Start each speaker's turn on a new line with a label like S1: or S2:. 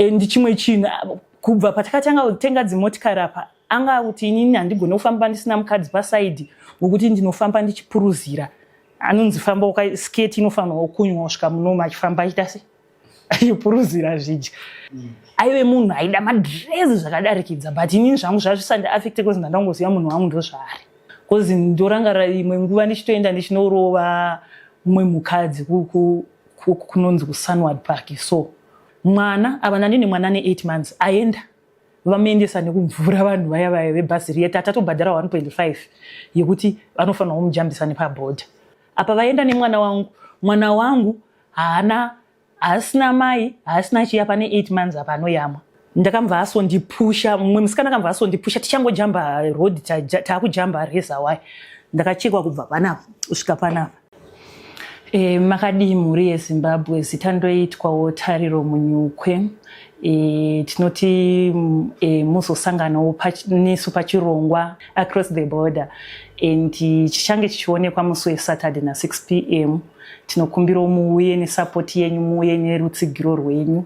S1: And chimwe chinhu, kubva patakatanga kutenga dzimotikari apa, anga kuti inini handigone kufamba ndisina mukadzi pasaidhi, wekuti ndinofamba ndichipuruzira. Anonzi famba sketi inofanirwa kunywa kusvika munoma, achifamba achiita se achipuruzira zvidya. Aive munhu aida madhirezi zvakadarikidza, but inini zvangu zvazvisandiafecte because ndandangoziva munhu wangu ndozvaari. Because ndorangarira imwe nguva ndichitoenda ndichinorova mumwe mukadzi kunonzi kuSunward Park. So mwana ava, nandine mwana ne8 months, aenda vamuendesa nekumvura. Vanhu vaya vaya vebhazi riya, tatobhadhara 1.5 yekuti vanofanira kumujambisa nepabhodha apa. Vaenda nemwana wangu. Mwana wangu haana, haasina mai, haasina chiya, pane 8 months apa anoyamwa. Ndakambva asondipusha, mumwe musikana akambva asondipusha tichangojamba road, taakujamba razor wire. Ndakachekwa kubva panapa kusvika panapa. Makadii mhuri yeZimbabwe? Zita ndoitwawo Tariro Munyukwe. Tinoti muzosanganawo nesu pachirongwa Across the Border, and chichange chichionekwa musi weSaturday na6 p.m. Tinokumbirawo muuye nesupport yenyu, muuye nerutsigiro rwenyu.